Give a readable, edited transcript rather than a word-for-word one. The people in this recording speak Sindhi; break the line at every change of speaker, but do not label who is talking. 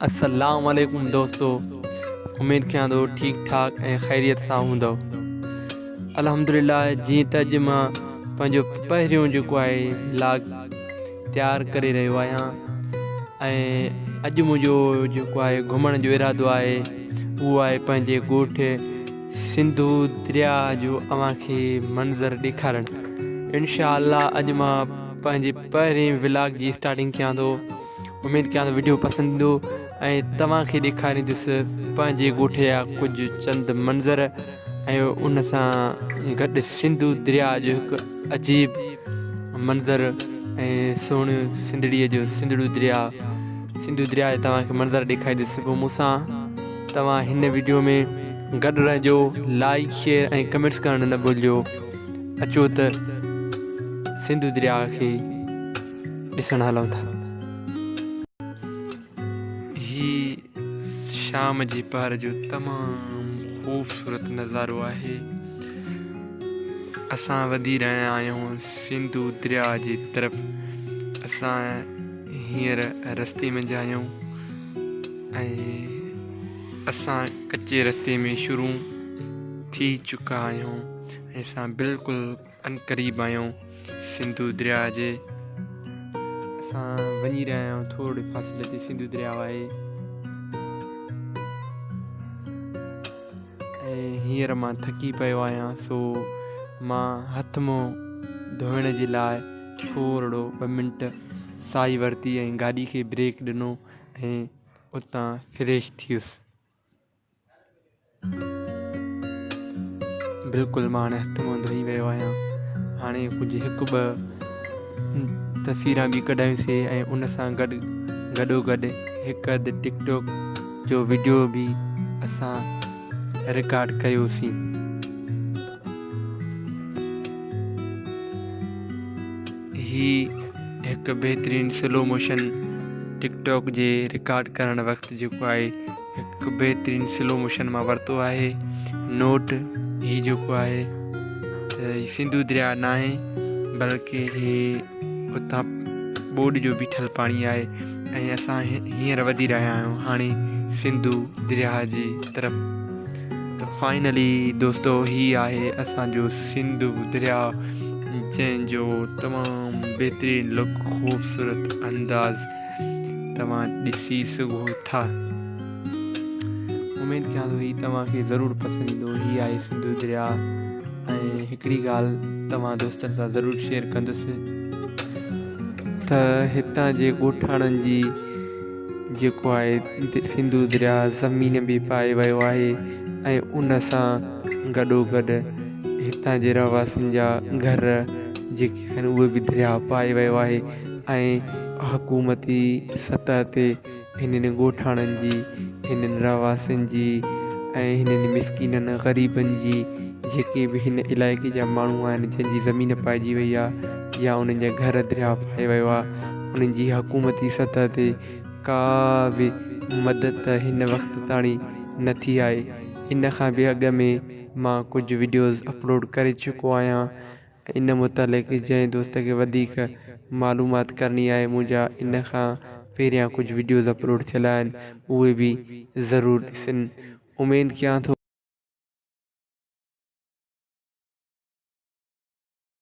السلام عليڪم دوستو اميد ڪيان ٿو ٺيڪ ٺاڪ ۽ خيريت سان هوندو الحمدلله جيئن ته اڄ مان پنهنجو پهريون جيڪو آهي ولاگ تيار ڪري رهيو آهيان ۽ اڄ منهنجو جيڪو آهي گهمڻ جو ارادو آهي اهو آهي پنهنجي ڳوٺ سنڌو درياء جو اوهان کي منظر ڏيکارڻ انشاء الله اڄ مان پنهنجي پهرين ولاگ جي اسٽارٽنگ ڪيان ٿو اميد ڪيان ٿو وڊيو پسند ايندو ۽ توهان کي ڏيکاريندس پنهنجي ڳوٺ جا ڪجهه چند منظر ۽ ان سان گڏ سنڌو درياء جو هڪ عجيب منظر ۽ سهڻو سنڌڙيء جو سنڌڙو درياء سنڌو درياء جا توهان کي منظر ڏيکاريندس پوء مون سان توهان هن وڊيو ۾ گڏ رهجو لائڪ شيئر ۽ ڪمينٽس ڪرڻ نه ڀلجو اچو ته سنڌو درياء کي ڏسڻ هلون ٿا. هي شام جي پهر جو تمام خوبصورت نظارو آهي. اسان وڌي رهيا آهيون سنڌو درياء جي طرف. اسان هينئر رستي منجهه آهيون ۽ اسان ڪچي رستي ۾ شروع ٿي چڪا آهيون ۽ اسان بلڪل عنقريب آهيون سنڌو درياء جي. اسان وڃي رهيا آهيون ٿورڙي فاصلي تي سنڌو درياء آهي ۽ هينئر مان ٿڪي پيو آهيان سو مان هٿ منهن ڌوئڻ جي لاء ٿورڙو ٻه منٽ ساهي ورتي ۽ گاڏي کي بريڪ ڏنو ۽ اتان فريش ٿيس. بلڪل مان هاڻي هٿ منهن ڌوئي ويو آهيان هاڻي ڪجهه هڪ ٻه تصويران به ڪڍايون سي ۽ ان سان گڏ گڏو گڏ هڪ اڌ ٽڪ ٽاڪ جو وڊيو به اسان رڪارڊ ڪيوسين. هي هڪ بهترين سلو موشن ٽڪ ٽاڪ جي رڪارڊ ڪرڻ وقت جيڪو آهي هڪ بهترين سلو موشن مان ورتو آهي نوٽ هي جيڪو آهي ته هي سنڌو درياء ناهي بلڪه هي اتان ٻوڏ جو بيٺل پاڻي آهي ۽ اسان هينئر وڌي رهيا آهيون هاڻي سنڌو درياء جي طرف ته فائنلي دوستو هي آهي اسان جو سنڌو درياء جنهن جو تمام بهترين لڪ خوبصورت انداز توهان ڏسي سگهو ٿا. اميد ڪيان ٿو هي توهان کي ضرور پسند ايندو. هي آهي سنڌو درياء ۽ هڪڙي ڳالهه توهان دوستن سان ضرور شيئر ڪندس ته هتان جي ڳوٺاڻن جي جيڪو آهي سنڌو درياء زمين به پائي ويو آهي ۽ ان سان گڏو گڏ هتان جي رهواسين جا گهر جيڪي آهن اهي به درياء پائي ويو آهي. ۽ حڪومتي سطح تي هنن ڳوٺاڻن جي، هنن رهواسين جي ۽ هنن مسڪينن غريبن جي جيڪي به هن علائقي جا ماڻهو آهن جن جي زمين پائجي وئي آهي يا انهن جا گهر درياء پائي ويو آهي انهن جي حڪومتي سطح تي ڪا به مدد هن وقت تاڻي نه ٿي آهي ان کان به اڳ ۾ مان ڪجهه وڊيوز اپلوڊ ڪري چڪو آهيان ان متعلق جنهن دوست کي وڌيڪ معلومات ڪرڻي آهي منهنجا ان کان پهريان ڪجهه وڊيوز اپلوڊ ٿيل آهن اهي به ضرور ڏسن اميد ڪيان ٿو.